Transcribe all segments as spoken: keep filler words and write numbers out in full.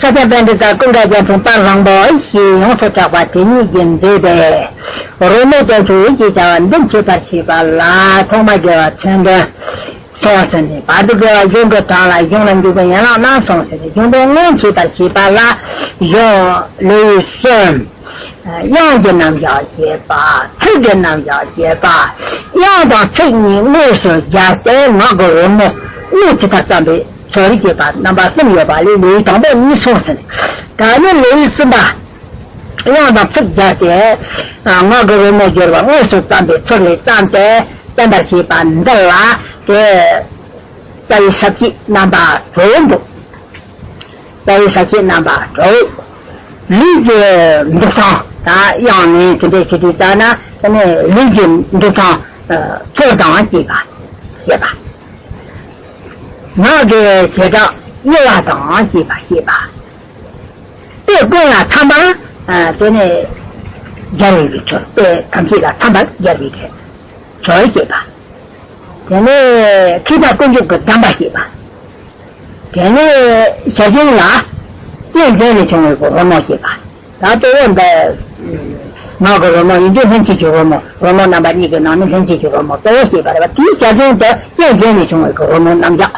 ཤཱཀྱ་པཎྜི་ཏ་ཀུན་དགའ་རྒྱལ་མཚན་དཔལ་བཟང་པོ་ཞེས་ཡོངས་སུ་གྲགས་པ་དེ་ཉིད་ཀྱིས་མཛད་པའི་རོལ་མོ་དེ་ཚོ་ཡིད་ཀྱིས་བྱ་བ་འདི་མཆོད་པར་བྱེད་པ་ལ་ཐོག་མར་དགེ་བ་མཚོན་དོན་གསུངས་ཟིན་ནས། བར་དུ་དགེ་བ་གཞུང་གི་དོན་ལ་གཞུང་ལ་འཇུག་པའི་ཡན་ལག་རྣམས་གསུངས་ཟིན་ནས། གཞུང་དོན་མངོན་བྱེད་པར་བྱེད་པ་ལ་གཞུང་ལེའུ་གསུམ། དབྱངས་ཀྱི་རྣམ་གཞག་བཤད་པ། ཚིག་གི་རྣམ་གཞག་བཤད་པ། དབྱངས་དང་ཚིག་གཉིས་དངོས་སུ་སྦྱར་ཏེ་ངག་གི་རོལ་མོ་དངོས་ཇི་ལྟར་བརྩམས་པའི་ཚུལ་བཤད་པ། རྣམ་པ་གསུམ་ཡོད་པ་ལས་ལེའུ་དང་པོ་གཉིས་གསུངས་ཟིན། ད་ནི་ལེའུ་གསུམ་པ། དབྱངས་དང་ཚིག་སྦྱར་ཏེ་ངག་གི་རོལ་མོ་སྦྱོར་བ་དངོས་སུ་བརྩམས་པའི་ཚུལ་ལས་བརྩམས་ཏེ་བསྟན་པར་བྱེད་པ་འདི་ལ་དེ། རྩ་བའི་ས་བཅད་རྣམ་པ་དྲུག་འདུག་རྩ་བའི་ས་བཅད་རྣམ་པ་དྲུག་ལུས་ཀྱི་འདུག་སྟངས་དང་། དབྱངས་ནི་དེ་འདྲའི་ཆེད་དུ་བཏང་ན། དེ་ནས་ལུས་ཀྱི་འདུག་སྟངས་ཚུལ་དང་བཅས་པ་ཞེས་པ། ངག་གི་བྱེ་བྲག་དབྱེ་བ་དང་བཅས་པ་ཞེས་པ། དེ་ཀུན་ལ་འཚམ་པར་དེ་ནས་སྦྱར་བའི་གི་ཚུལ། དེ་ཐམས་ཅད་ལ་འཚམ་པར་སྦྱར་བའི་གི་ཚུལ་ཞེས་པ། དེ་ནས་མཁས་པ་ཀུན་འཇུག་གི་གདམས་པ་ཞེས་པ། དེ་ནས་ཞལ་ཆེམས་ལ་རྐྱེན་རྗེས་ལས་བྱུང་བའི་གི་རོལ་མོ་ཞེས་པ། ད་ལྟ་བོ་འདི་ངག་གི་རོལ་མོ་ཡིན་དུས་ལྷན་སྐྱེས་ཀྱི་རོལ་མོ། རོལ་མོ་རྣམ་པ་གཉིས་ཀྱི་ནང་ནས་ལྷན་སྐྱེས་ཀྱི་རོལ་མོ་གཙོ་བོ་ཞེས་པ་རེད་པ། དེའི་ཞལ་ཆེམས་དུ་རྐྱེན་རྗེས་ལས་བྱུང་བའི་གི་རོལ་མོ་རྣམ་གཞག་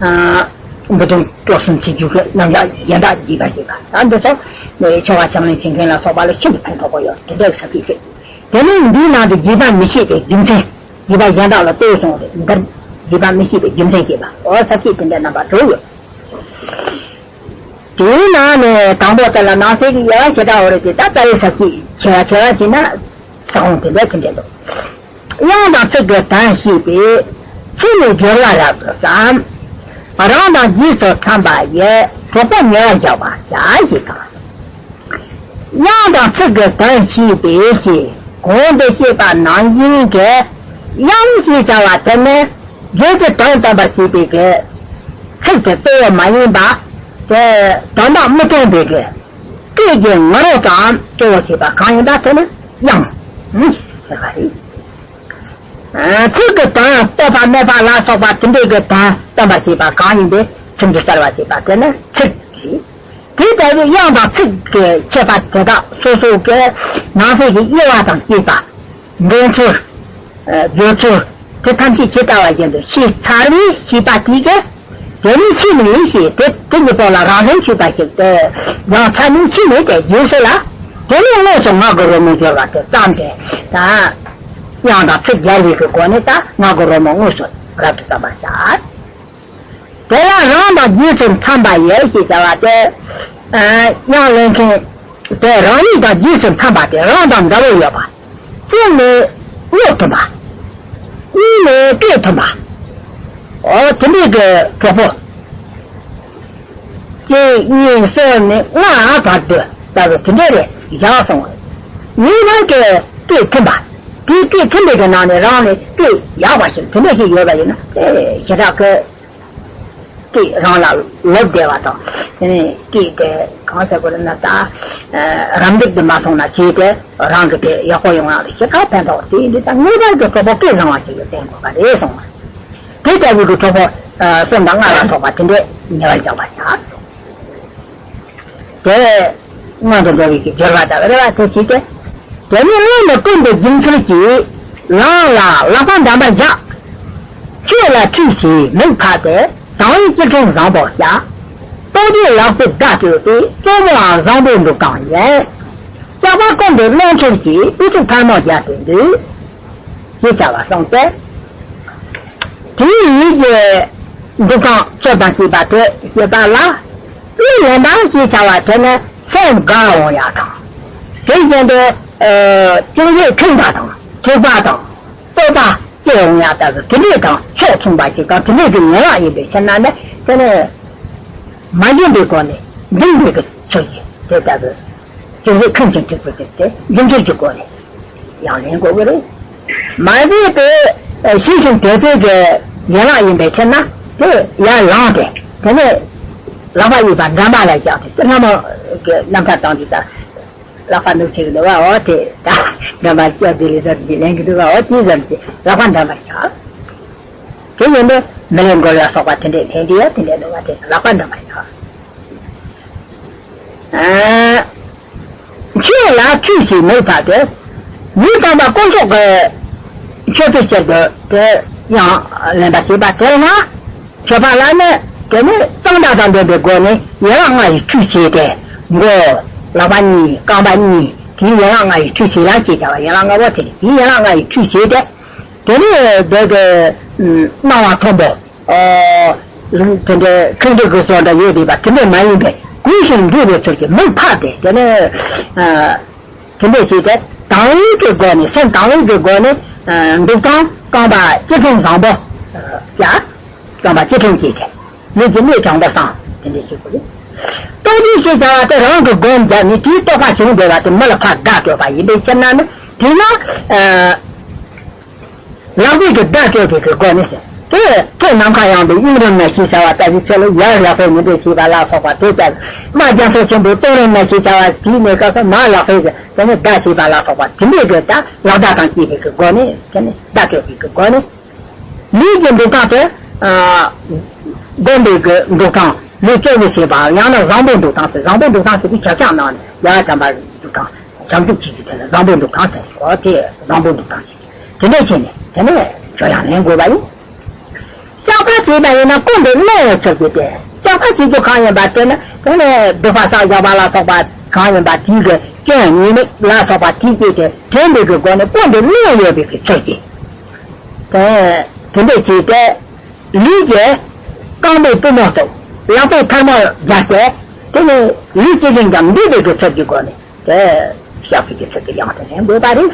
ཨ། འབུ་སྡོམ་སྤྲོ་གསུམ་བྱེད་རྒྱུ་གི་རྣམ་གཞག་གཞན་དག་རྒྱས་པ་ཞེས་པ། ད་འདི་ཚོ་ནི་ཆེ་བ་ཕྱག་ལེན་བྱེད་མཁན་ལ་སོགས་པ་ལ་ཤིན་ཏུ་ཕན་ཐོགས་པོ་ཡོད། དེ་འདྲའི་ས་བཅད་ཅིག་དེ་ནས་འདིའི་ནང་དུ་རྒྱས་པ་མི་བཤད་པའི་རྒྱུ་མཚན། རྒྱས་པ་གཞན་དག་ལ་ལྟོས་སོང་སྟེ། འདིར་རྒྱས་པ་མི་བཤད་པའི་རྒྱུ་མཚན་བཤད་པ། འོ་ས་བཅད་དེ་འདྲ་རྣམ་པ་དྲུག་ཡོད། དེའི་ནང་ནས་དང་པོ་དེ་ལ་ནང་གསེས་ཀྱི་དབྱེ་བ་བྱེ་བྲག་འོ་རེད་དེ། ད་རྩ་བའི་ས་བཅད་ཆེ་བ་ཆེ་བ་བྱས་ན་ས་ཁོངས་དེ་འདྲ་དེ་འདྲ་འདུག་དབྱངས་དང་ཚིག་གི་དོན་ཤེས་པའི་ཚིག་ནི་སྦྱོར་བ་རབ་ཏུ་བརྩམས། རང་དང་རྗེས་སུ་འཚམས་པ་ཡི། གྲོགས་པོ་ཉེ་བར་བཞག་པར་བྱ་ཞེས་དང་། དབྱངས་དང་ཚིག་གི་དོན་ཤེས་པའི་ཞེས་གོང་དུ་བཤད་པ་ནང་བཞིན་གྱི་དབྱངས་ཞེས་བྱ་བ་དེ་ནི་བརྗོད་ཀྱི་དོན་སྟོན་པར་བྱེད་པའི་གི་ཚིག་དེ་གཙོ་བོ་མ་ཡིན་པ། དེ་དོན་དག་མི་སྟོན་པའི་གི་སྐད་ཀྱི་ང་རོ་ཙམ་གཙོ་བོ་བྱེད་པ་གང་ཡིན་པ་དེ་ནི་དབྱངས་ཟེར་བ་རེད། ཚིག་གི་དོན་བསྟོད་པ་སྨད་པ་ལ་སོགས་པ་དེ་འདྲའི་གི་དོན་སྟོན་པར་བྱེད་པ་གང་ཡིན་པའི་ཚིག་འབྲུ་གསལ་བར་བྱེད་པ་དེ་ནི་ཚིག་རེད། དེ་ལྟ་བུའི་དབྱངས་དང་ཚིག་གི་ཁྱད་པར་དེ་དག་སོ་སོ་གི་ནང་གསེས་ཀྱི་དབྱེ་བ་དང་བཅས་པ། འདོན་ཚུལ། བརྗོད་ཚུལ། དེ་ཐམས་ཅད་ཇི་ལྟ་བ་བཞིན་དུ་ཤེས་ཚར་བའི་ཤེས་པ་དེ་གིས། དེ་ནི་ཤེས་ནས་ཞེས་དེ་དེ་གཉིས་པོ་ལ་རང་བཞིན་ཞེས་པ་ཞིག་སྟེ། ཡང་ཚར་ནས་ཤེས་ནས་དེ་རྗེས་སུ་ལ། དེ་ནས་དངོས་སུ་ངག་གི་རོལ་མོ་སྦྱོར་བ་དེ་བརྩམས་ཏེ། ད་དབྱངས་དང་ཚིག་སྦྱར་བའི་གི་སྒོ་ནས་ད་ངག་གི་རོལ་མོ་དངོས་སུ་རབ་ཏུ་བརྩམ་པར་བྱ། དེ་ལ་རང་དང་རྗེས་སུ་འཚམས་པ་ཡི་ཞེས་བྱ་བ་དེ། དབྱངས་ལེན་མཁན་དེ་རང་ཉིད་དང་རྗེས་སུ་འཚམས་པ་དེ། རང་དང་འདྲ་བོ་ཡོད་པ། གཅིག་ནི་སྙོབ་ཐུབ་པ། གཉིས་ནི་བསྐྱེད་ཐུབ་པ། འོ་དེ་འདྲའི་གི་གྲོགས་པོ། གཅིག་གཉིས་གསུམ་ནས་ལྔ་བར་དུ་ལྟ་བུ་དེ་འདྲ་རེ་བཞག་སོང་བ། ངེས་པར་གྱི་བསྐྱེད་ཐུབ་པ། དེའི་བསྐྱེད་ཐུབ་པའི་གི་ནང་ནས་རང་ནས་བསྐྱེད་ཡག་པ་ཞིག་དེ་འདྲ་ཞིག་ཡོད་པ་ཡིན་ན། དེ་ཞེ་དྲག་གི་སྐད་རང་ལ་ལོབས་བསྡད་པ་དང་། དེ་ནས་སྐད་དེ་གང་ཟེར་དགོས་རེད་ན། ད་རམ་འདེགས་དེ་མ་སོང་ན་བྱས་ཏེ་རང་གི་དེ་ཡག་པོ་ཡོང་ཡག་ལ་ཞེ་དྲག་ཕན་ཐོགས། དེ་ཡིན་དུས་ད་ངེས་པར་དུ་གྲོགས་པོ་སྐད་བཟང་བ་ཞིག་ལ་བསྟེན་དགོས་པ་རེད་གསུངས་པ། དེ་ལྟ་བུའི་གི་གྲོགས་པོ་གསུམ་དང་ལྔ་ལ་སོགས་པ་དེ་འདྲས་ཉེ་བར་བཞག་པར་བྱ། དེ་སྔོན་དུ་འགྲོ་བའི་གི་སྦྱོར་བ་ལྟ་བུ་རེད་པ། དེ་བྱས་ཏེ། དེ་ནས་སློབ་མ་ཀུན་ཏུ་སྦྱིན་ཚུལ་གྱིས། ལག་ལ་ལག་པ་འགྲམ་པར་བཞག་ཁྱོད་ལ་ཁྲིད་ཞེས་མིག་ཕབ་སྟེ། དང་བའི་སྐྱིལ་ཀྲུང་བཟང་པོར་བྱ། སྟོབས་ལྡན་ལག་པའི་བརྡ་སྤྲོད་པས། གཙོ་མོའང་བཟང་པོའི་འདུག་སྟངས་ཡིན། ལྕགས་པ་ཀུན་ཏུ་སྣང་ཚུལ་གྱིས། དབུ་གཙུག་ཐལ་མོ་སྦྱར་ཏེ་འདུག་ཞེས་བྱ་བ་གསུངས་ཏེ། དེའི་ཡིད་ཀྱི་འདུག་སྟངས་ཚུལ་དང་བཅས་པ་དེ་བཤད་པ་ལ། གླུ་ལེན་པ་ཞེས་བྱ་བ་དེ་ནི་སེམས་དགའ་འོང་ཡག་དང་། དེ་བཞིན་དུ་ཅུང་ཟད་ཁེངས་པ་དང་། འཁྲིག་པ་དང་། བསྟོད་པ་སྐྱེ་འོང་ཡག་ལྟ་བུ་དེ་འདྲས་དང་ཕྱོགས་མཚུངས་པ་ཞིག་དང་། དེ་འདྲས་ཀྱི་ཡན་ལག་ཡིན་པའི་ཕྱིར་ན་ནི། དེ་ནི་མ་འཛིན་པའི་སྒོ་ནས་འཛིན་པའི་གི་ཚུལ་གྱིས་དེ་ལྟ་བུ། ཅུང་ཟད་ཁེངས་ཤིང་འཁྲིག་པའི་གི་དེ་འཛིན་ཚུལ་གྱི་སྒོ་ནས་ཡང་ལེན་དགོས་ཀྱི་རེད། མ་བཟོད་པའི་ཤེས་བཞིན་དད་པའི་གི་ཡན་ལག་ཡིན་པའི་ཕྱིར་ན། དེ་ཡར་ལངས་ཏེ། དེ་ནས་ལག་པ་གཡས་པ་འགྲམ་པ་ལ་བཞག་སྟེ། དེ་སྔ་མོ་གི་རྣམ་ཐར་དང་དེ་ལྟར། ལག་པ་ནུབ་བྱེད་ཀྱི་འདུག་པ། འོ་དེ་ད་འགྲམ་པ་སྐྱོར་དེ་ལས་ཙམ་གྱིས་ལེན་གྱི་འདུག་པ། འོ་དེ་ཙམ་གྱིས་ལག་པ་འགྲམ་པར་བཞག་དེ་ཡིན་ཏེ། མི་ལས་འགོར་ལ་སོགས་པ་དེ་འདྲའི་ལྷན་དེ་ཡང་དེ་འདྲའི་ནོ་བ་དེ་ལག་པ་འདྲ་མ་ཡིན་ནོ། ཨ། ཁྱོད་ལ་ཁྲུས་བྱས་མེད་པ་དེ། ཡུལ་དམ་པ་དཀོན་མཆོག་གི་མཆོད་པའི་ཕྱིར་དུ་དེ་ཡང་ལེན་པ་བྱེད་པ་དེ་ལ་ན། མཆོད་པ་ལ་ནི་དེ་ནི་གཙང་སྦྲ་དང་ལྡན་པའི་སྒོ་ནས་ཡན་ལག་ལྔ་ཡིས་ཁྲུས་བྱས་ཏེ། མགོ། ལག་པ་གཉིས། རྐང་པ་གཉིས། དེའི་ཡན་ལག་ལྔ་ཡིས་ཁྲུས་བྱས་ལ་ཅེས་བྱ་བ་ཡན་ལག་ལྔ་པོ་དེ་ནི་དེའི་ཡན་ལག་ལྔ་ཡིས་ཁྲུས་བྱས་ཏེ། དེ་ནི་བོད་ཀྱི་སྣང་བ་མཐོན་པོ། ཨོ། དེ་འདྲའི་ཁེངས་དྲེགས་ཀྱི་བཟོ་འདྲ་ཡོད་པའི་བ་དེ་འདྲ་མ་ཡིན་པའི་གུས་ཤིང་འདུད་པའི་ཚུལ་གྱིས་མིག་ཕར་བལྟས་དེ་ནི། ཨ། དེ་འདྲ་བྱས་ཏེ་དང་བའི་གི་སྒོ་ནས་སེམས་དང་བའི་གི་སྒོ་ནས། ཨ། འདུག་སྟངས་རྐང་པ་སྐྱིལ་ཀྲུང་བཟང་པོ། ཨ། རྐང་པ་སྐྱིལ་ཀྲུང་བྱས་ཏེ་མིག་གི་མིག་དྲང་པོ་བསྲང་དེ་འདྲ་བྱེད་དགོས། རྟོག་པའི་ཞེས་བྱ་བ་དེ་རང་གི་སྒོམ་བརྒྱབ་ནས་དེའི་རྟོག་པ་བྱུང་བསྡད་པ་དེ་མི་ལ་ཕར་བརྡ་སྤྲོད་པ་ཡིན་པའི་ཕྱིར་ན་ནི་དེས་ན། ཨ། ལག་པའི་གི་བརྡ་སྤྲོད་པའི་གི་སྒོ་ནས་ཟེར། དེ་དེ་ནམ་མཁའ་ཡངས་པའི་གཡུང་དྲུང་ན་ཞེས་བྱ་བ་ལྟ་བུའི་ཚེ་ལ་ཡར་ལག་པས་མི་འདྲ་བྱས་པ་ལ་སོགས་པ་དེ་ལྟར། རྨ་རྒྱ་མཚོ་ཆེན་པོའི་སྟོད་རོང་ན་ཞེས་བྱ་བ་དེའི་གནས་སྐབས་སུ་མར་ལག་པས་དེ་ནི་བརྡ་བྱས་པ་ལ་སོགས་པ་དེ་འདྲའི་གི་ད་ལག་བརྡ་དང་བཅས་པའི་གི་སྒོ་ནས་དེ་ནི་བརྡ་སྤྲོད་པའི་གི་སྒོ་ནས། ལུས་ཀྱི་འདུག་སྟངས་དེ། ཨ། སྒོམ་པའི་གི་འདུག་སྟངས་ལུས་སྤྱོད་པའི་བྱེད་པའམ་ཡང་ན་བཟང་པོའི་འདུག་སྟངས་ཟེར། བཟང་པོའི་འདུག་སྟངས་ཟེར་དུས་ཁྱབ་བྱ་ནང་ནས་ཡ་བྱམས་པ་འདུག་སྟངས། བྱང་ཆུབ་ཀྱི་ཚུལ་དེ་ལ་བཟང་པོའི་འདུག་སྟངས་ཟེར། འོ་དེ་བཟང་པོའི་འདུག་སྟངས་ཟེར། དེ་འདྲ་བྱས་ནས་དེ་ནས་ཇོ་ཡང་ལེན་དགོས་པ་ཡིན། བཤགས་པ་བྱས་པ་ཡིན་ན་ཀུན་ཏུ་སློང་བའི་ཚུལ་གྱིས་ཏེ། བཤགས་པ་བྱེད་རྒྱུ་གང་ཡིན་པ་དེ་ནི་དེ་ནས་སྡིག་པ་བསགས་བཞག་པ་ལ་སོགས་པ་གང་ཡིན་པ་དེའི་གི་སྐྱོན་ཉེས་དམིགས་ལ་སོགས་པ་དེའི་སྐྱེས་ཏེ་དྲན་པའི་གི་སྒོ་ནས་ཀུན་ཏུ་སློང་ཡོད་པའི་གི་ཚུལ་གྱིས། དེ་དེ་འདྲ་བྱས་ཏེ། ལུས་ཀྱི་རྐང་པའི་པུས་མོ་ལྟ་བུ། ལག་པའི་ཐལ་མོ་སྦྱར་ཏེ། དེ་ནས་ལུས་ཅི་བཞིན་ཀྱང་འདུད་པའི་གི་ཚུལ་གྱི་སྒོ་ནས་དེ་བཤགས་པའི་གི་ཚུལ་གྱི་ཡང་དེ་ལེན་དགོས་པ་རེད།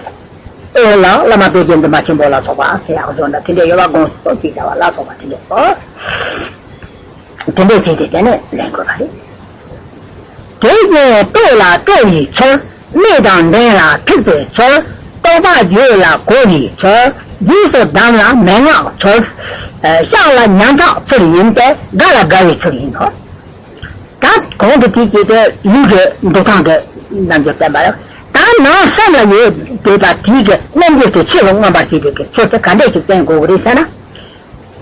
ཨོ་ལགས། བླ་མ་དཔལ་གྱི་འདུན་པ་ཆེན་པོ་ལ་སོགས་པ་ཟེར་ཡག་བཟོ་འདྲ་དེ་འདྲ་ཡོད་པ་དགོངས་སོ་ཅེས་བྱ་བ་ལ་སོགས་པ་དེ་འདྲ་ཨོ། དེ་འདྲ་བྱས་ཏེ་དེ་ནས་ལེན་དགོས་པ་རེད། དེ་བཞིན་ལྟོ་ལ་སྤྲོ་བའི་ཚུལ། གནས་དང་འབྲེལ་ལ་འཁྲིག་པའི་ཚུལ། རྟོག་པ་བརྗོད་ལ་གོ་བའི་ཚུལ། རྗེས་སུ་གདམས་ལ་མན་ངག་ཚུལ། ཨ། བཤགས་ལ་ཉམ་ཐག་ཚུལ་ཡིན་ཏེ། དགའ་ལ་དགའ་བའི་ཚུལ་ཡིན་ནོ། ད་གོང་དུ་དེའི་ཆེད་དུ་ལུས་ཀྱི་འདུག་སྟངས་ཀྱི་རྣམ་འགྱུར་བསྟན་པ་ཡང་། ད་ནང་སེམས་ལ་ཡོད་བསྡད་པ་དེའི་གི་རྣམ་འགྱུར་དེ་ཆོས་ལ་མངོན་པར་བྱེད་པའི་གི་ཚུལ་དེ་ག་འདྲ་ཞིག་བསྟན་དགོས་ཀྱི་རེད་ཟེར་ན།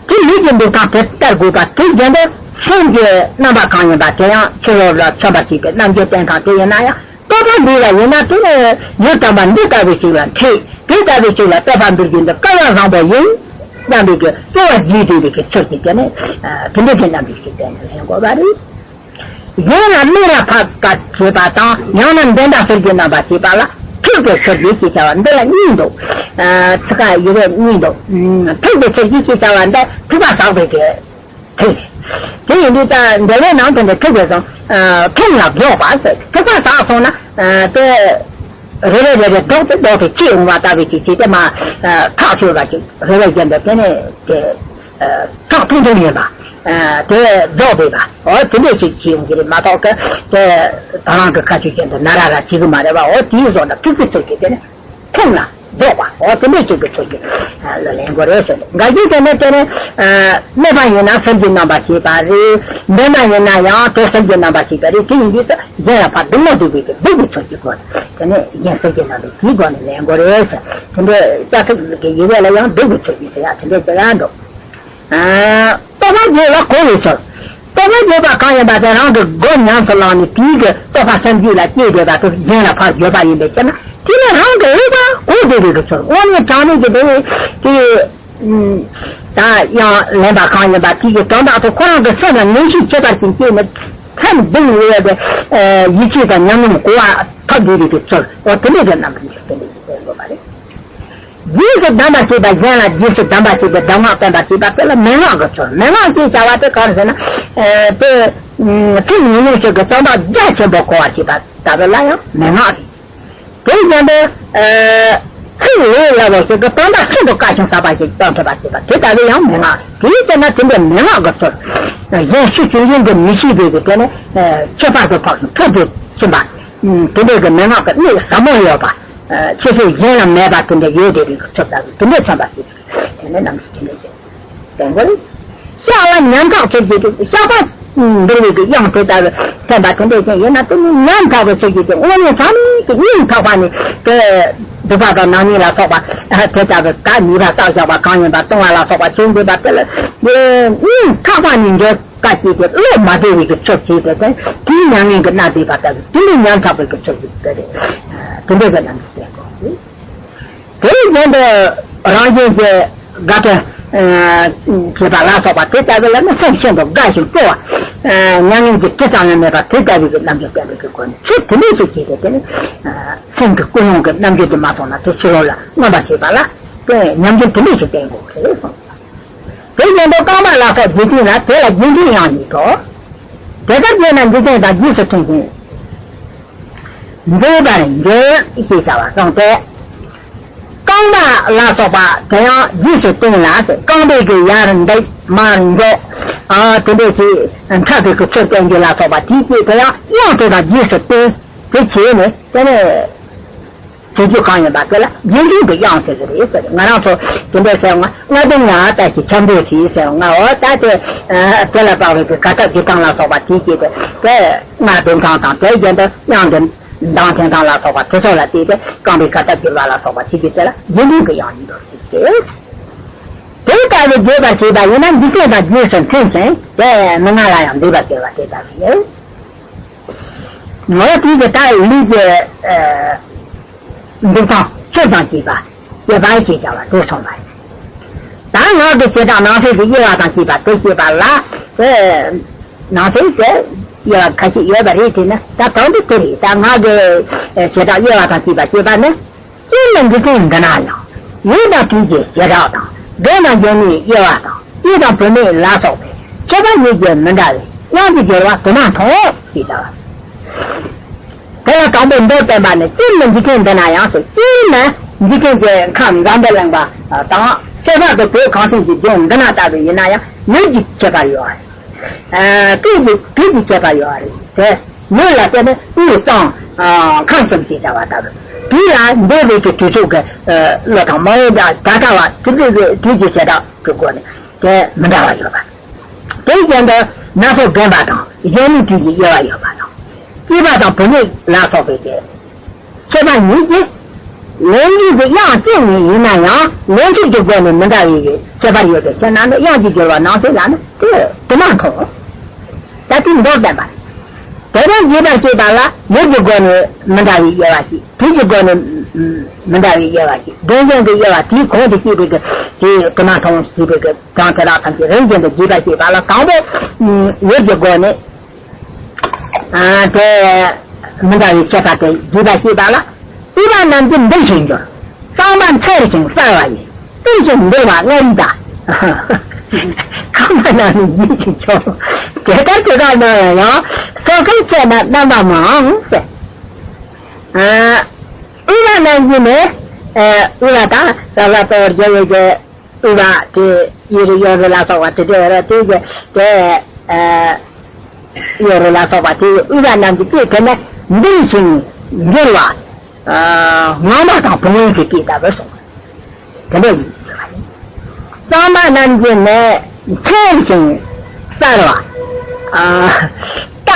དེ་ལུས་ཀྱི་འདུག་སྟངས་དེ་ལྟར་དགོས་པ་དེ་བཞིན་དུ་སེམས་ཀྱི་རྣམ་པ་གང་ཡིན་པ་དེ་ཡང་ཆོས་ལ་མཚོན་པར་བྱེད་པའི་རྣམ་འགྱུར་བསྟན་སྟངས་དེ་ཡིན་ན་ཡང་། རྟོག་པ་འདུས་པ་ཡིན་ན་དེ་ནི་ཡུལ་དམ་པ་འདི་ལྟ་བུ་ཞིག་ལ་འཁྲིད། དེ་ལྟ་བུ་ཞིག་ལ་བསྟོད་པ་འབུལ་རྒྱུ་འདི་སྐལ་བ་བཟང་པོ་ཡིན། སྙམ་པའི་གི་སྤྲོ་བ་རྒྱས་བསྡུས་པའི་གི་ཚུལ་གྱིས་དེ་ནི་དེ་འདྲའི་གི་རྣམ་འགྱུར་ཞིག་བསྟན་ནས་ལེན་དགོས་པ་རེད། གཞན་ལ་གནོད་ལ་ཕབ་པ་བྱེད་པ་དང་ཡང་ན་འགྲན་ཟླ་ཟེར་གྱི་རྣམ་པ་བྱེད་པ་ལ་འཁྲིག་པའི་ཚུལ་གྱིས་ཅེས་བྱ་བ་འདི་ལ་གཉིས་འདུག་ཨ། ཚིག་ཁ་ཡི་གེ་གཉིས་འདུག་ཨ། འཁྲིག་པའི་ཚུལ་གྱིས་ཅེས་བྱ་བ་འདི་འཁྲིག་པ་ཟག་པའི་གི་འཁྲིག་དེ་ཡིན་དུས་ད་འདི་ལས་ནང་དུ་འདི་འཁྲིག་པའི་སོང་། ཨ། ཁྲིམས་ལ་རྫོགས་པ་ཟེར། འཁྲིག་པ་ཟག་སོང་ན། ཨ། དེ་རེ་རེ་རེ་རེ་ལྡོག་སྟེ་ལྡོག་སྟེ་སྐྱེ་འོང་བ་ལྟ་བུའི་ཅིག་བྱས་ཏེ་མ། ཨ། ཐག་ཆོད་པ་ཅིག་རེ་རེ་བཞིན་དུ་དེ་ནས་དེ། ཨ། ཐག་ཐུང་ཐུང་ཡིན་པ། ཨ། དེ་རྫོགས་པའི་པ། འོ་དེ་འདྲས་ཞིག་བྱེད་ཡོང་གི་རེད་མ་གཏོགས་ཀི་དེ་ད་རང་གི་ཁ་ཆུ་ཅན་དུ་ན་ར་ར་བྱེད་གི་མ་རེད་པ། འོ་དེའི་བཟོ་འདྲ་ཐུག་པའི་ཚུལ་གྱིས་དེ་ནས་ཁྲིམས་ལ་རྫོགས་པ། འོ་དེ་འདྲས་ཞིག་གི་ཚུལ་གྱིས་ལ་ལེན་དགོས་རེད་ཟེར་ནས་འགའ་ཞིག་དེ་ནས་དེ་ནས། ཨ། སྨད་པ་ཡིན་ན་སེམས་ཀྱི་རྣམ་པར་ཤེས་པ་རེད། འདྲེན་པ་ཡིན་ན་ཡང་དེ་སེམས་ཀྱི་རྣམ་པར་ཤེས་པ་རེད། དེ་ཡིན་དུས་སུ་གཞན་ལ་ཕར་སྡིག་མ་སྡིག་པའི་གི་སྡིག་པའི་ཚུལ་གྱི་སྒོ་ནས་དེ་ནས་གཞན་སེམས་ཀྱི་རྣམ་པའི་དེའི་སྒོ་ནས་ལེན་དགོས་རེད་ཟེར། དེ་འདྲའི་ལྕགས་ཐིག་གི་ཡི་གེ་ལ་ཡང་སྡིག་པའི་ཚུལ་གྱིས་ཟེར་ཡ་དེ་འདྲའི་ཟེར་ཡ་འདུག་ཨ། རྟོག་པ་བརྗོད་ལ་གོ་བའི་ཚུལ། རྟོག་པ་བརྗོད་པ་གང་ཡིན་པ་དེ་རང་གི་སྒོ་ཉམས་སུ་བླངས་ནས་དེའི་གི་རྟོག་པ་སེམས་རྒྱུད་ལ་སྐྱེས་བསྡད་པ་དེ་གཞན་ལ་ཕར་བརྗོད་པ་ཡིན་པའི་ཕྱིར་ན་དེ་ནི་རང་གི་ལེགས་པར་གོ་བསྡད་པའི་གི་ཚུལ། དངོས་གནས་དྲང་གནས་ཀྱི་དེ་དེ་ད་ཡང་ལེན་པ་གང་ཡིན་པ་དེའི་གི་དོན་དག་དེ་ཁོ་རང་གི་སེམས་ལ་ངེས་ཤེས་ཁྱད་པར་ཅན་སྐྱེས་ནས་སེམས་གདིང་ཡོད་པའི་ཡིད་ཆེས་དང་ཉམས་མྱོང་གོ་བ་ཐོབ་བསྡད་པའི་གི་ཚུལ། འོ་དེ་འདྲའི་གི་རྣམ་པ་འདི་དེ་འདྲའི་གི་དེ་དགོས་པ་རེད། རྗེས་སུ་གདམས་པ་བྱས་པ་གཞན་ལ་རྗེས་སུ་གདམས་པ་བྱས་པའི་གདམས་ངག་བསྟན་པ་བྱས་པ་དེ་ལ་མན་ངག་གི་ཚུལ། མན་ངག་ཅེས་བྱ་བ་དེ་གང་ཟེར་ན། ཨ། དེ་ཐུན་མོང་མ་ཡིན་པའི་གི་དོན་དག་རྒྱ་ཆེན་པོ་གོ་བར་བྱེད་པ་ལྟ་བུ་ལ་ཡང་མན་ངག་རེད། དེ་བཞིན་དུ། ཨ། ཚིག་ལས་སླ་བོ་ཞིག་གི་དོན་དག་ཤིན་ཏུ་དཀའ་ཞིང་ཟབ་པ་ཞིག་དོན་འགྲུབ་པར་བྱེད་པ་དེ་ལྟ་བུ་ཡང་མན་ངག་རེད། དེའི་ཕྱིར་ན་དེ་འདྲའི་མན་ངག་གི་ཚུལ། གཞན་ཤུགས་ཆེན་ཡིན་དུ་མི་ཤེས་པའི་གི་དེ་ནི། ཨ། ཁྱད་པར་དུ་འཕགས་ཤིང་ཐོབ་ཏུ་ཕྱིན་པ། དེ་འདྲའི་གི་མན་ངག་གི་གནད་ཟབ་མོ་ཡོད་པ། ཨ། ཁྱད་ཆོས་གཞན་ལ་མེད་པ་དེ་འདྲ་ཡོད་བསྡད་པའི་གི་ཚུལ་ལྟ་བུ་དེ་འདྲའི་མཚོན་པ་ཞིག་དེ་ནས་རྣམ་ཤེས་དེ་འདྲ་ཞིག་བསྟན་དགོས། བཤགས་ལ་ཉམ་ཐག་ཚུལ་གྱིས་ཏེ། བཤགས་པ་འདུལ་བའི་གི་དབྱངས་དེ་ལྟ་བུ་བསྟན་པ་དེ་འདྲ་ཞིག་ཡིན་ན་དེ་ནི་ཉམ་ཐག་པའི་ཚུལ་གྱིས་ཏེ་དངོས་གནས་དྲང་གནས་ཀྱི་སྙིང་ཐག་པ་ནས་དེ་ སྡིག་པ་དང་ནག་ཉེས་ལ་སོགས་པ་དེ་ལྟ་བུ་ད་ནུས་པ་བསགས་བཞག་པ་གང་ཡིན་པ་ལྟུང་བ་ལ་སོགས་པ་བྱུང་འདུག་པ་དེ་ལ་ནི་ཐག་པ་ནས་འགྱོད་པ་སྐྱེས་ཏེ་བློ་མ་བདེ་བའི་གི་ཚུལ་བྱས་ཏེ་དེ་དེའི་མྱ་ངན་གྱིས་མནར་བསྡད་པ་ལྟ་བུ་དེ་ལས་ཉམ་ཐག་པའི་གི་ཚུལ་གྱིས་དེ་རེད། དེ་འདྲའི་གི་རྣམ་འགྱུར་བསྟན་དགོས། དེའི་རྗེས་འདི་རང་བཞིན་གྱི་དགའ་སྟོན་བྱེད་པ་ལ་སོགས་པ་དེ་ལྟ་བུ་ལ་ནི་སེམས་ཤིན་ཏུ་དགའ་ཞིང་སྤྲོ་བ། མྱ་ངན་གྱི་དྲི་ཙམ་ཡང་མེད་པ་དེ་ལྟ་བུའི་གི་རྣམ་འགྱུར་བསྟན་པའི་གི་སྒོ་ནས་ཚུལ་དེ་འདྲའི་ཞིག་བྱས་ཏེ་དེ་ནི་སེམས་ཀྱི་ཀུན་སློང་གི་རྣམ་འགྱུར་དུ་མ་སོང་ན་དེ་ཕྱི་ལོགས་ལ་མངོན་པར་བྱེད་པ་ལ་དེ་ཉམས་འགྱུར་དེ་འདྲའི་ཞིག་བསྟན་དགོས་རེད་གསུངས། དེ་བཞིན་དུ་རྐང་པ་ལ་སོགས་རྗེས་མཐུན་ལ་དེ་ལ་རྗེས་མཐུན་ཡང་ཡིན་ཏོ། དེ་ལྟར་བྱས་ན་འཇིག་རྟེན་དང་རྗེས་སུ་མཐུན་ཞིང་། འདོད་པར་འགྱུར་ཞེས་བྱ་བ་གསུངས་ཏེ། རྐང་པ་ལ་སོགས་པ་དེ་ཡང་རྗེས་སུ་བསྟན་ལ་ཟེར། རྐང་པའི་གི་ཡར་འདེགས་མར་འཇོག་ཨ་དེ་འདྲས་ཀྱི་འཁྲབ་པའི་གི་ཚུལ་བསྟན་རྒྱུ་ལ་སོགས་པ་དེའི་རྗེས་དེ་ཡང་དབྱངས་དེ་དང་རྗེས་སུ་བསྟན་དེ་བྱས་ནས་དེ་ནས་བྱེད་རྒྱུ་གང་ཡིན་པ་དེ་ལ་རྗེས་འཇུག་གི་དབྱངས་ཟེར་གི་རེད་ཟེར། ང་རང་ཚོ་དེ་འདྲས་ཟེར་ང་ལྔ་བདུན་ང་ལྟ་ཞིག་འཆམ་པོ་ཞིག་ཟེར་ང་འོ་ད་དེ་དེ་ལ་དཔག་པའི་གི་གར་སྟབས་བསྒྱུར་སྟངས་ལ་སོགས་པ་དེའི་རྗེས་དེ་དེ་ལྔ་བདུན་གང་དང་དེ་བཞིན་དུ་དབྱངས་འདི། མདངས་འཐེན་སྟངས་ལ་སོགས་པ་དེ་ཚོ་ལ་བལྟས་ཏེ་རྐང་པའི་གར་སྟབས་བསྒྱུར་བ་ལ་སོགས་པ་བྱེད་རྒྱུ་དེ་ལ་རྗེས་འཇུག་གི་དབྱངས་ཡིན་འགྲོ་ཟེར་ཏེ། དེ་ལྟ་བུ་བརྗོད་པར་བྱེད་པ་ཡིན་ན་འཇིག་རྟེན་དང་རྗེས་སུ་མཐུན་ཞིང་དེ་མི་སྔ་ལ་ཡང་འདུས་པར་འགྱུར་བ་དེ་ལྟ་བུ་ཡིན། ངོ་བོ་དེའི་གི་ད་ལུས་ཀྱི་འདུག་སྟངས་ཚུལ་དང་བཅས་པ་དེ་བར་ཞེས་བྱ་བ་དེ་གསུངས་པ་ཡིན། ད་ངག་གི་བྱེ་བྲག་ནང་གསེས་ཀྱི་དབྱེ་བ་དང་བཅས་པ་དེ་བཤད་པ་ལ་དེ་ནང་གསེས་ཀྱི་དབྱེ་བ་ཁ་ཤས་ཡོད་པ་རེད། དེ་ནི་ད་དོན་དུ་དེ་རེད། ད་ངག་གི་བྱེ་བྲག་དབྱེ་བ་དང་བཅས་པ་བཤད་པ་ནི། སྤྱིར་ནི་འཇིག་རྟེན་འདི་ན་ཡང་ཡུལ་དང་དུས་ཀྱི་བྱེ་བྲག་དང་། སྒོ་དང་འབྱེད་ནུས་དབྱེ་བ་དང་། སྐྱེས་དང་བུད་མེད་ལ་སོགས་པའི་ཁྱད་པར་ཉིད་ཀྱིས་མི་འདྲ་བའི་དབྱངས་ཀྱི་སྦྱོར་བ་དུ་མ་མཐོང་ཞེས་བྱ་བ། དེ་ལ་དང་པོ་མདོར་བསྟན་པ་ནི་སྤྱིར་ནི་འཇིག་རྟེན་འདི་ན་ཡང་ཟེར། སྤྱིར་ན་འཇིག་རྟེན་གྱི་ཁམས་འཛམ་བུ་གླིང་པ་དང་ཁྱད་པར་དུ་བོད་གངས་ཅན་གྱི་ལྗོངས་འདི་ན་ལྟ་བུ་ཡིན་ན་ཡང་ཡུལ་གྱི་ཁྱད་པར་ཡོད་རེད། ཨ་སྐད་ཀྱི་དུས་ཀྱི་ཁྱད་པར་ཡོད་རེད་དེ། ལུགས་ལ་བརྟེན་ནས་དབུས་གཙང་ཁམས་གསུམ་ཞེས་བྱ་བ་ལྟ་བུ། དུས་ལ་འདས་པའི་གི་དུས་ཚོད་ཀྱི་ལོ་དང་མ་འོངས་པ་ད་ལྟ་བ་དེ་འདྲའི་གི་དུས་ཀྱི་བྱེ་བྲག་གི་སྒོ་ནས་དེ་མི་འདྲ་བ་ཡོད་པ། དེ་བཞིན་དུ་སྣ་ཚོགས་རྒན་པ་དང་གཞོན་ནུའི་དུས་ཀྱི་དབྱེ་བ་ཡོད་པ་དང་། སྐྱེས་པ་དང་བུད་མེད་ལ་སོགས་པའི་གི་ཁྱད་པར་ཉིད་ཀྱིས་ལན་རྒྱུ་གི་དབྱངས་གཅིག་ཉིད་ཡིན་ན་ཡང་ལན་ཚུལ་གྱི་སྒོ་ནས་མི་འདྲ་བའི་ཁྱད་པར་ཡོད་པའི་ཕྱིར་ན་ནི་དབྱངས་ཀྱི་སྦྱོར་བ་ནང་གསེས་ལ་ནི་དེ་དུ་མ་མཐོང་། ད་དེ་མདོར་བསྟན་པ་རེད། དེ་ལྟར་རྒྱས་པར་བཤད་པ་ལ་ཡུལ་གྱི་སྒོ་ནས་མི་འདྲ་བའི་དབྱེ་བ་ཞིག་དུས་ཀྱི་སྒོ་ནས་མི་འདྲ་བའི་དབྱེ་བ་ཞིག་དོན་གཞན་གྱི་དབྱེ་བ་དེའི་གོང་དུ་བཤད་པའི་གི་དེ་དུ་མ་མཐོང་ཞེས་པའི་གི་གྲངས་དེ་དག་ཐམས་ཅད་རིམ་བཞིན་དུ་རྒྱས་པར་བཤད་པ་ལ་དང་པོ་ཡུལ་གྱི་སྒོ་ནས། ཨ་དེ་མི་འདྲ་བའི་ཁྱད་པར་དེ་རྒྱས་པར་བཤད་པ་ལ། དབུས་པ་རྣམས་ཀྱིས་འདུལ་ཞིང་འགྱུར། གཙང་མ་འཚེར་ཞིང་གསར་བ་ཡིས། བཏུལ་ཞིང་འདུལ་བ་མངའ་རིས་དང་། རྐང་པ་རྣམས་ནི་འཇིག་ཅིང་འཁྱོག་དེ་ལྟར་དེ་དག་རྣམས་ལ་ཡང་སོ་སོར་ཕྱེ་ན་རྣམ་པ་མང་ཟེར། ཨ་དབུས་པ་རྣམས་ཀྱིས་ནི་ཨ་དབུས་པ་དང་ས་ལ་གཙོ་བོར་རྒྱལ་བའི་རྒྱལ། དབུས་པ་དེ་ཡུལ་རུ་གཡོ་རུ་ལ་སོགས་པ་དེ་འདྲ་ཡོད་རེད། དེ་གི་དེ་ཨ་གཡོ་རུ་ལ་སོགས་པ་དེ་དབུས་པ་རྣམས་ཀྱི་དེ་དེ་ནས་འདུལ་ཞིང་འགྱུར་བ། ཨ་ངང་པ་དང་བུང་བའི་གི་སྐད་ལྟ་བུ་སོགས་དེ་འདྲ་ཡིན། གཙང་མ་རྣམས་ཀྱིས་ནི་འཚེར་ཞིང་གསར་བ། ཨ་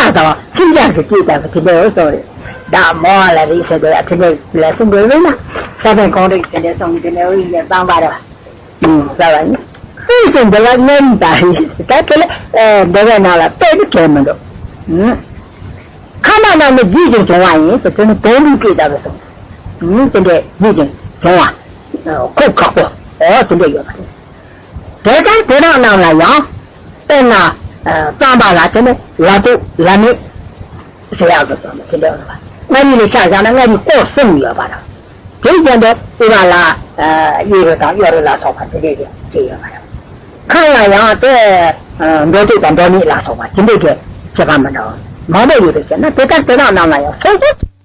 རྟ་དང་འཕྱུར་འགྱུར་གྱི་སྐད་ལྟ་བུ་དེ་འདྲ་སོགས་རེད། བདག་མོ་བ་ལ་རིགས་སུ་འདོད་པ་དེ་འདྲ་ལ་གསུང་དགོས་རེད་ན་ས་སྟེང་གོང་རིགས་དེ་འདྲ་གསུང་དེ་འདྲ་དབུས་ཀྱི་གཙང་པ་རེད་བ། ཟེར་བ་ཡིན། སེམས་སུ་འདི་ལ་མངའ་རིས་དང་ཡིན། ད་དེ་ལ་འདི་བའི་ནང་ལ་དཔེ་དེ་གལ་མི་འདུག་ཁམས་པ་རྣམས་ནི་རྒྱས་ཤིང་བྱུང་བ་ཡིན་ཟེར་དེ་ནི་དོན་ལུགས་ཀྱི་ལྟ་བུ་སོང་། དེ་འདྲའི་རྒྱས་ཤིང་བྱུང་བ། ཁོ་ཁག་པོ་འོ་དེ་འདྲ་ཡོད་པ་རེད། དེ་ལྟར་དེ་དག་རྣམས་ལ་ཡང་དཔེར་ན་གཙང་པ་ལ་དེ་ནི་ལ་ཐུག་ལ་མེད་ཟེར་ཡག་གི་སོང་ནས་དེ་འདྲ་ཡོད་པ་རེད། མངའ་རིས་ལ་ཆ་བཞག་ན་མངའ་རིས་སྐོར་གསུམ་ཡོད་པ་རེད། དེའི་རྐྱེན་དུ་དབུས་པ་ལ་གཡས་རུ་དང་གཡོན་རུ་ལ་སོགས་པ་དེ་འདྲས་ཀྱི་བྱས་ཡོད་པ་རེད། ཁམས་ལ་ཡང་དེ་འགྲོ་དུས་དང་འགྲོ་མེད་ལ་སོགས་པ་དེ་འདྲས་ཀྱི་ཁྱད་པར་མི་འདྲ་བ་མང་པོ་ཡོད་པའི་ཕྱིར་ན་དེ་ལྟར་དེ་དག་རྣམས་ལ་ཡང་སོ་སོ་